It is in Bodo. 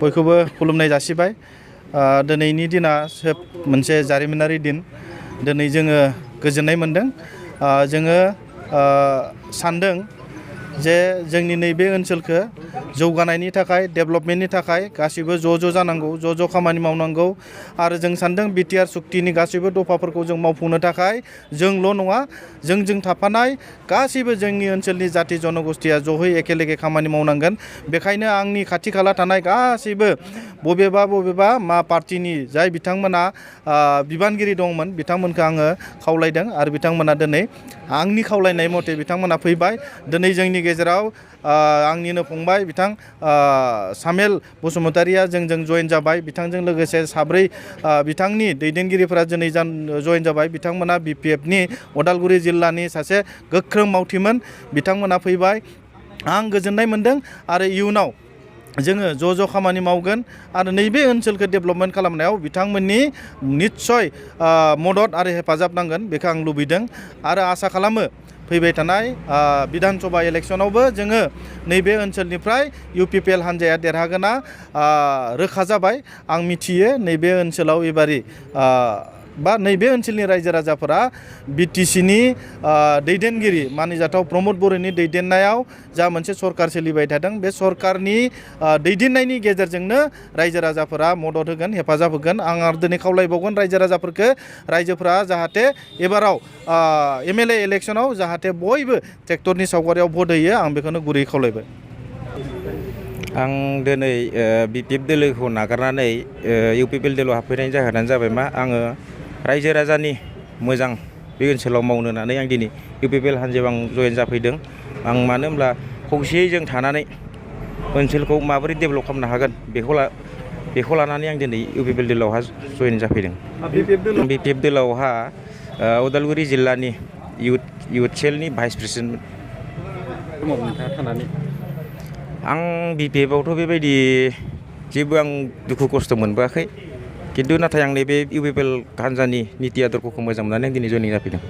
बयखौबो खुलुमनाय जासिबाय। दिनैनि दिना मोनसे जारिमिनारि दिन। दिनै जोङो गोजोननाय मोनदों। जोङो सानदों जे जोंनि नैबे ओनसोलखौ जौगानायनि थाखाय डेभेलपमेन्टनि थाखाय गासिबो ज' जानांगौ, ज' खामानि मावनांगौ आरो जों सानदों बिटिआर सुक्तिनि गासैबो दफाफोरखौ जों मावफुंनो थाखाय जोंल' नङा, जोंजों थाफानाय गासैबो जोंनि ओनसोलनि जाथि जनगोष्ठीया ज'है एखेलेगे खामानि मावनांगोन। बेखायनो आंनि खाथि खाला थानाय गासैबो बबेबा मा पार्टिनि जाय बिथांमोना बिबानगिरि दंमोन बिथांमोनखौ आङो खावलायदों आरो बिथांमोना दिनै आंनि खावलायनाय मथे बिथांमोना फैबाय। दिनै जोंनि गेजेराव आंनिनो फंबाय बिथां सामेल बसुमतारिया जोंजों जयेन जाबाय। बिथांजों लोगोसे साब्रै बिथांनि दैदेनगिरिफोरा दिनै जयेन जाबाय। बिथांमोना BPFनि उदालगुरि जिल्लानि सासे गोख्रों मावथिमोन। बिथांमोना फैबाय। आं गोजोननाय मोनदों आरो इयुनाव जोङो ज' खामानि मावगोन आरो नैबे ओनसोलखौ डेभेलपमेन्ट खालामनायाव बिथांमोननि निस्सय मदद आरो हेफाजाब नांगोन बेखौ आं लुबैदों आरो आसा खालामो फैबाय थानाय बिधान सभा इलेक्सनावबो जोङो नैबे ओनसोलनिफ्राय UPPL हान्जाया देरहागोना रोखा जाबाय। आं मिथियो नैबे ओनसोलाव एबारि नैबे ओनसोलनि रायजो राजाफोरा BTCनि दैदेनगिरि मानिजाथाव प्रमद बर'नि दैदेननायाव जा मोनसे सरकार सोलिबाय थादों बे सरकारनि दैदेननायनि गेजेरजोंनो रायजो राजाफोरा मदद होगोन, हेफाजाब होगोन। आं आरो दिनै खावलायबावगोन रायजो राजाफोरखौ, रायजोफोरा जाहाथे एबाराव MLA इलेक्सनाव जाहाथे बयबो ट्रेक्टरनि सावगारियाव भट होयो, आं बेखौनो गुरै खावलायबाय। आं दिनै BPF दोलोखौ नागारनानै UPPL दोलोआव हाबफैनायनि जाहोनानो जाबाय मा आङो रायजो राजानि मोजां बे ओनसोलाव मावनो होननानै आं दिनै UPPL हान्जायाव आं जयेन जाफैदों। आं मानो होनब्ला खौसेयै जों थानानै ओनसोलखौ माबोरै डेभेलप खालामनो हागोन बेखौ लानानै आं दिनै UPPL दोलोआवहा जयेन जाफैदों। BPF दोलोआवहा उदालगुरि जिल्लानि इउथ सेलनि भाइस प्रेसिडेन्ट आं BPFआवथ' बेबायदि जेबो आं दुखु खस्थ' मोनबोआखै, खिन्थु नाथाय आं नैबे UPPL हान्जानि निति आदर्शखौ मोजां मोननानै आं दिनै जयनिं जाफैदों।